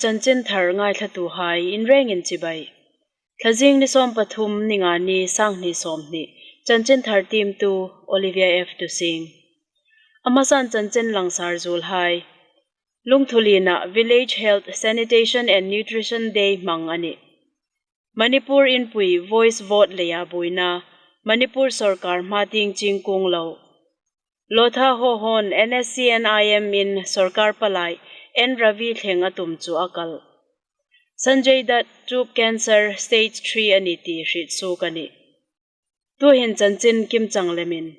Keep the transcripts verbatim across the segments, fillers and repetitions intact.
Chanchin thar ngaithlatuhai inrengin chibai. Thlazing ni sawm pathum, ni nga ni, sanghni sawmhni. Chanchin thar tiemtu Olivia F Tusing. A hmasan chanchin langsar zuolhai. Lungthulien-a Village Health, Sanitation and Nutrition Day hmang a nih. Manipur inpui voice vote leia buoina, Manipur sawrkar hma tieng ching kuong lo. Lotha Hohon N S C N I M-in sawrkar palai N Ravi thleng a tum chu a kal. Sanjay Dutt tube cancer stage three a ni ti hriet suok a nih. Tuhin chanchin kimchang lemin.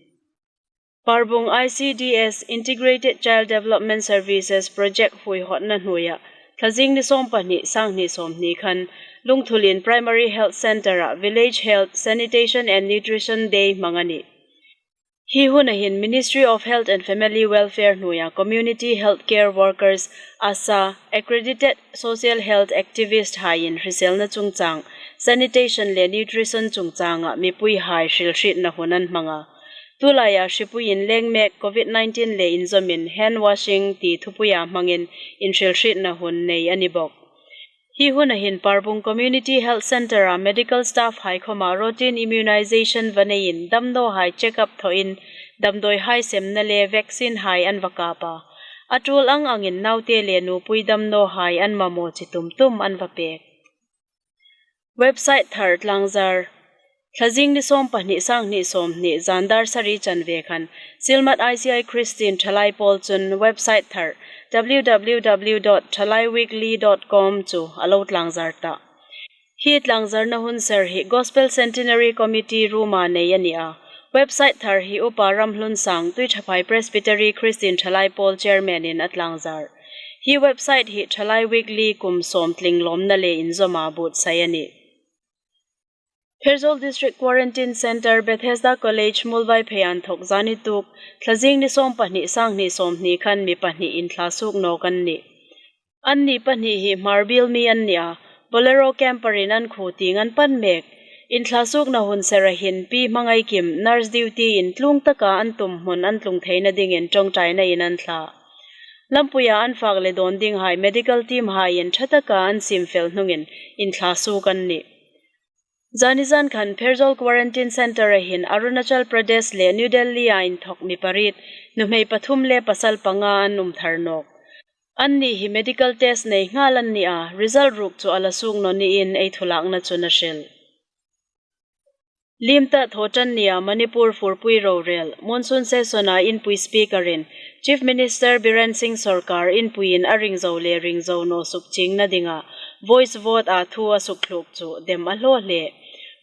Parbung I C D S Integrated Child Development Services Project huihawtna hnuoia, Thlazing ni sawm pahni, sanghni sawmhni khan, Lungthulien Primary Health Centre-a Village Health, Sanitation and Nutrition Day hmang a nih. Hi huna hin Ministry of Health and Family Welfare hnuoia Community Healthcare Workers, ASHA, Accredited Social Health Activist haiin hriselna chungchang, sanitation le nutrition chungchanga mipuihai hrilhrietna hun an hmang a. Tulaia hripui inleng mek, covid nineteen le inzawmin hand washing ti thupuia hmangin inhrilhrietna hun nei a ni bawk. Hi huna hin Parbung Community Health Centre-a medical staff hai khawma routine immunization va neiin damnawhai check-up thawin damdawihai semna le vaccine hai an va kap a. A tul ang angin naute le nupui damnawhai an mamaw chi tum tum an va pek. Website thar tlangzar. Thlazing ni sawm pahni, sanghni sawmhni, zan dar sari chanve khan, Silmat I C I Christian Thalai Pawl chun website thar W W W dot thalaiweekly dot com chu a lo tlangzar ta. Hi tlangzarna hun ser hi Gospel Centenary Committee room-a nei a ni a. Website thar hi Upa Ramhlunsang, Tuithaphai Presbytery Christian Thalai Pawl Chairman-in a tlangzar. Hi website hi Thalai Weekly kum sawm tling lawmna le inzawma buotsai a nih. Pherzawl District Quarantine Centre, Bethesda College, Muolvaiphei inthawk zani tuk, Thlazing ni sawm pahni, sanghni sawmhni khan mi pahni inthla suok nawk an nih. Anni pahni hi Hmarbiel mi an ni a, Bolero camper-in an khuo tieng an pan mek. Inthla suokna hun sera hin Pi Hmangai Kim, nurse duty-in tlung taka an tum hmun an tlung theina dingin ṭawngṭainain an thla. Lampuia an fak le dawn dinghai medical team-haiin ṭha taka an siem fel hnungin inthla suok an nih. Zani zan khan Pherzawl Quarantine Centre-a hin Arunachal Pradesh le New Delhi-a inthawk mi pariet, nuhmei pathum le pasal panga an um thar nawk. Anni hi medical test nei nghal an ni a, result ruok chu a la suok naw niin ei thulakna chun a hril. Liem ta Thawṭanni-a Manipur furpui rorel, monsoon session-a inpui speaker-in, Chief Minister Biren Singh sawrkar inpuiin a ring zo le ring zo naw sukchiengna dinga voice vote-a thu a sukthluk chu dem a hlaw hle.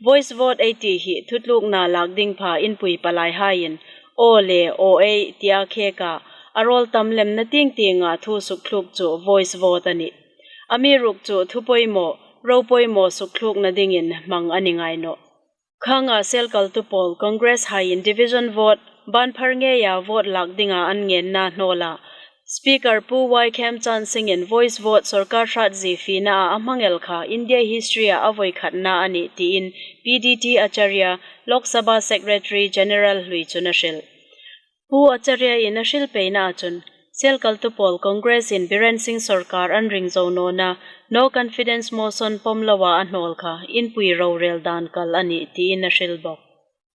Voice vote ei ti hi thutlukna lak ding pha inpui palaihaiin, aw le aw ei tia kheka, a rawl tam lemna tieng tienga thu sukthluk chu voice vote a nih. Amiruokchu thu poimaw, ro poimaw sukthlukna dingin hmang a ni ngai nawh. Khanga sel kaltu pawl Congress haiin division vote, ban phar ngeia vote lak dinga an ngenna hnawla, Speaker Pu Y Khemchand Singh-in voice vote sawrkar hrat zie fienaa a hmang el kha India history-a a voi khatna a nih tiin P D T Acharya, Lok Sabha Secretary General hlui chun a hril. Pu Acharya-in a hril peinaa chun, sel kaltu pawl Congress-in Biren Singh sawrkar an ring zo nawna, no confidence motion pawm loa a hnawl kha inpui rorel dan kal a nih tiin a hril bawk.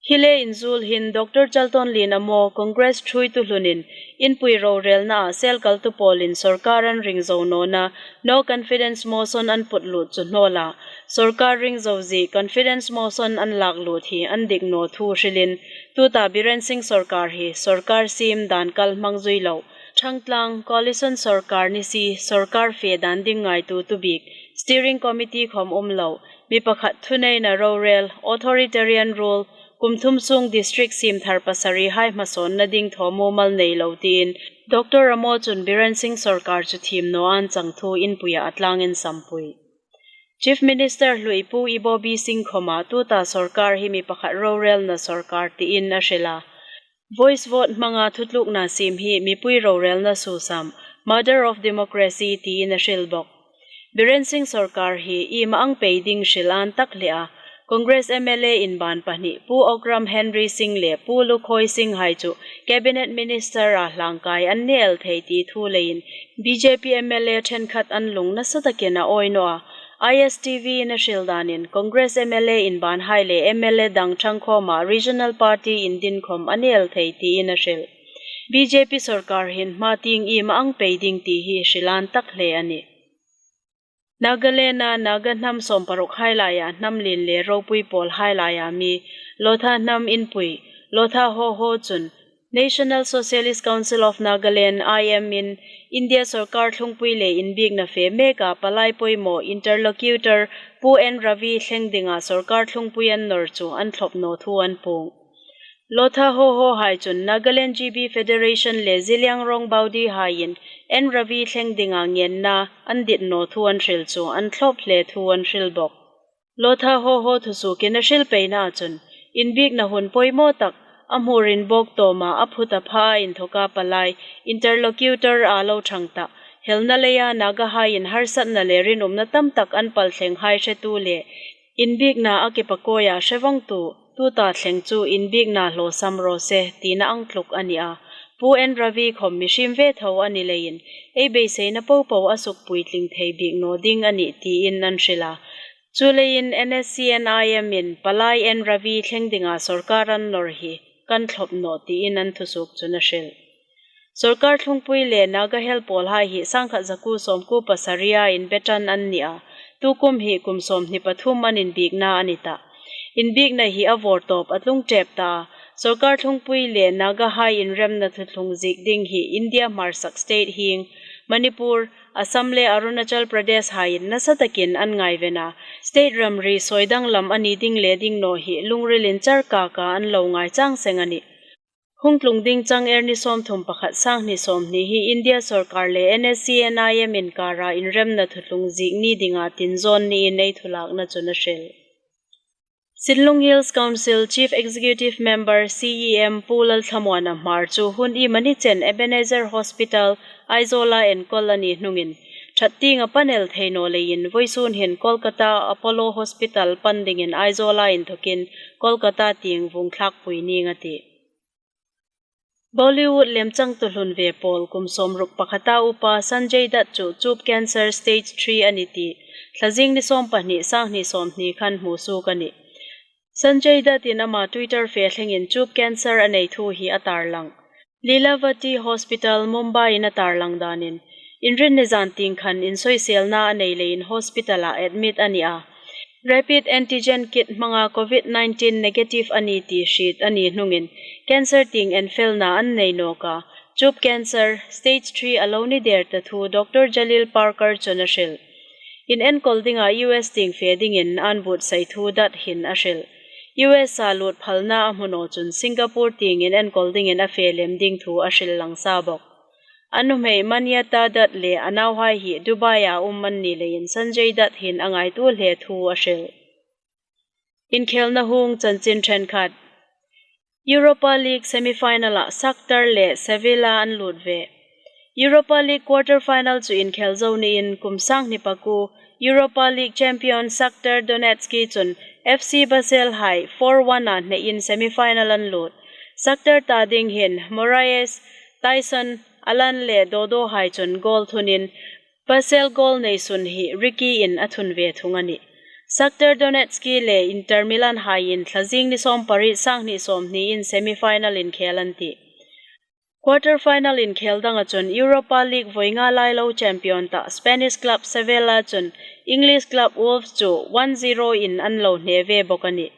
Hi le inzuol hin Doctor Chaltonlien Amo, Congress ṭhuoitu hlunin, inpui rorelnaa sel kaltu pawlin sawrkar an ring zo nawna, no confidence motion an put lut chu hnawla, sawrkar ring zo zie confidence motion an lak lut hi an dik naw thu hrilin, tuta Biren Singh sawrkar hi sawrkar siem dan kal hmang zui lo, ṭhangtlang coalition sawrkar ni si, sawrkar fe dan ding ngaituotu bik, steering committee khawm um lo, mi pakhat thuneina rorel, authoritarian rule, kum thum sung district siem thar pasarihai hmasawnna ding thaw mumal nei lo tiin, Doctor Amo chun Biren Singh sawrkar chu thiem naw an chang thu inpuia a tlangin sampui. Chief Minister hlui Pu Ibobi Singh khawma tuta sawrkar hi mi pakhat rorelna sawrkar tiin a hril a. Voice vote hmanga thutlukna siem hi mipui rorelna susam, mother of democracy tiin a hril bawk. Biren Singh sawrkar hi iemang pei ding hril an tak hle a, Congress M L A inban pahni, Pu Okram Henry Singh le Pu Lukhoi Singh hai chu Cabinet Minister a hlangkai an ni el thei ti thu leiin B J P M L A ṭhenkhat an lung nasa takin a awi naw a. I S T V in a hril danin Congress M L A inban hai le M L A dang ṭhangkhawma regional party indin khawm a ni el thei tiin a hril. B J P sorkar hin hma tieng iem a ang pei ding ti hi hrilan tak hle a nih. Nagaland-a Naga hnam sawmparuk hai laia hnam lien le ropui pawl hai laia mi Lotha hnam inpui, Lotha Hoho chun National Socialist Council of Nagaland, I M in India sorkar thlungpui le inbiekna fe meka palai poimaw interlocutor Pu N Ravi thleng dinga sorkar thlungpui an nawr chu an thlop naw thu an puong. Lotha Hoho hai chun Nagaland G B Federation le Zeliangrong Baudi haiin N Ravi thleng dinga ngenna an dit naw thu an hril chu an thlop hle thu an hril bawk. Lotha Hoho thusuokin a hril peinaa chun, inbiekna hun poimaw tak, a hmur inbawk tawma a phut a pha inthoka palai interlocutor a lo ṭhang ta, helna leia Naga haiin harsatna le rinumna tam tak an pal thleng hai hretu le inbiekna a kipakawi a hrevangtu, tuta thleng chu inbiekna hlawsam raw se tina ang tluk a ni a. Pu N Ravi khawm mihriem ve tho a ni leiin, ei beiseina popo a suk puitling thei bik naw ding a nih tiin an hril a. Chuleiin N S C N I M in palai N Ravi thleng dinga sorkar an nawr hi kan thlop naw tiin an thusuok chun a hril. Sorkar thlungpui le Naga hel pawl hai hi sangkhat zakuo sawmkuo pasaria inbe ṭan an ni a, tukum hi kum sawmhni pathum an inbiekna a ni ta. Inbiekna hi a vawrtawp a tlung ṭep ta a, sorkar thlungpui le Naga hai inremna thuthlung ziek ding hi India hmarsak state hieng Manipur, Assam le Arunachal Pradesh haiin nasa takin an ngaiven a, state ramri sawi danglam a ni ding le ding naw hi lungril inchar kaka an lo ngai chang seng a nih. Hung tlung ding chang er ni sawmthum pakhat sanghni sawmhni hi India sorkar le N S C N I M inkara inremna thuthlung ziek ni dinga tinzawn niin ei thulakna chun a hril. Sinlung Hills Council Chief Executive Member C E M Pu Lalthlamuona Hmar chu hun iemani chen Ebenezer Hospital, Aizawl-a enkawl a ni hnungin, ṭhat tieng a pan el thei naw leiin, voisun hin Kolkata Apollo Hospital pan dingin Aizawl-a inthokin Kolkata tieng vuong thlakpui ning a tih. Bollywood lemchangtu hlun ve pawl kum sawmruk pakhata upa Sanjay Dutt chu tube cancer stage three a ni ti, Thlazing ni sawmpahni, sanghni sawmhni khan hmusuok a nih. Sanjay Dutt-in ama Twitter fe thlengin tube cancer a nei thu hi a tarlang. Lilavati Hospital, Mumbai-in a tarlang danin, Inrinni zan tieng khan insoiselna a nei leiin hospital-a admit a ni a. Rapid antigen kit hmanga covid nineteen negative a ni ti hriet a ni hnungin, cancer tieng enfelna an nei nawk a. Tube cancer, stage three a lo ni der ta thu Doctor Jalil Parkar chun a hril. Inenkawl dinga U S tieng fe dingin an buotsai thu Dutt hin a hril. U S-a lut phalna a hmu naw chun Singapore tieng inenkawl dingin a fe lem ding thu a hril lang sa bawk. A nuhmei Manyata Dutt le a nauhai hi Dubai-a um an ni leiin Sanjay Dutt hin a ngaituo hle thu a hril. Inkhelna hung chanchin ṭhenkhat. Europa League semi-final-a Shakhtar le Sevilla an lut ve. Europa League quarter final chu inkhel zo niin kum sanghni pakuo Europa League champion Shakhtar Donetsk chun F C Basel hai four one-a hneiin semi-final an lut. Shakhtar ta ding hin Moraes, Taison, Allan le Dodo hai chun goal thunin Basel goal neisun hi Ricky-in a thun ve thung a nih. Shakhtar Donetsk le Inter Milan haiin Thlazing ni sawmpariet, sanghni sawmhni-in semi-final inkhel an tih. Quarter final inkhel danga chun Europa League vawi nga lai lo champion ta Spanish club Sevilla chun English club Wolves chu one zero-in an lo hne ve bawk a nih.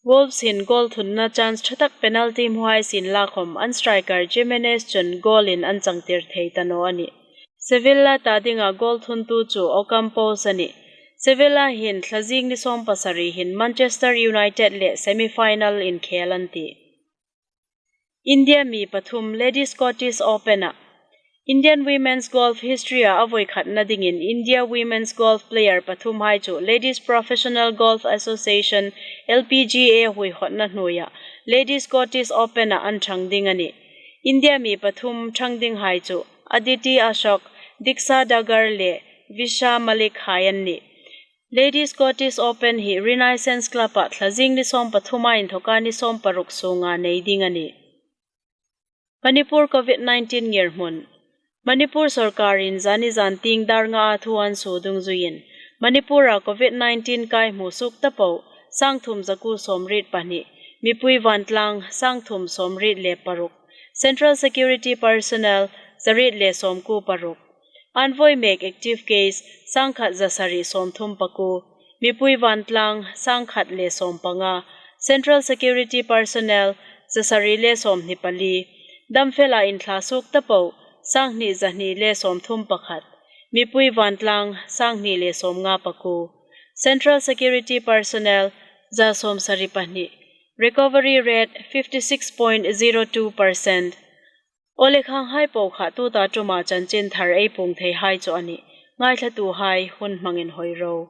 Wolves hin goal thunna chance ṭha tak penalty hmuhai sienla khawm an striker Jimenez chun goal-in an changtir thei ta naw a nih. Sevilla ta dinga goal thuntu chu Ocampos a nih. Sevilla hin Thlazing ni sawmpasari hin Manchester United le semi-final inkhel an tih. India mi pathum Ladies Scottish Open-a. Indian women's golf history-a a vawi khatna dingin India women's golf player pathum hai chu Ladies Professional Golf Association, L P G A, huihotna hnuoia Ladies Scottish Open-a an ṭhang ding a nih. India mi pathum ṭhang ding hai chu Aditi Ashok, Diksha Dagar le Visha Malik hai an nih. Ladies Scottish Open hi Renaissance Club-a thlazing ni sawm pathuma inthawka ni sawm paruk sunga nei ding a nih. Manipur COVID nineteen ngirhmun. Manipur sawrkarin zani zan tieng dar nga a thu an suo dungzuiin, Manipur-a COVID nineteen kai hmu suok ta po, sang thum za kuo sawmriet pahni, mipui vantlang sang thum sawmriet le paruk, Central Security Personnel za riet le sawmkuo paruk, an voi mek active case sang khat za sari sawmthum pakuo, mipui vantlang sang khat le sawmpanga, Central Security Personnel za sari le sawmhni pali, damfela inthla suok ta po sang hni za hni le sawmthum pakhat, mipui vantlang sang hni le sawmnga pakuo, Central Security Personnel za sawmsari pahni, recovery rate fifty six point zero two percent. Aw le, khanghai po kha tuta ṭuma chanchin thar ei puong theihai chu a nih. Ngaithlatuhai hun hmangin hawi ro.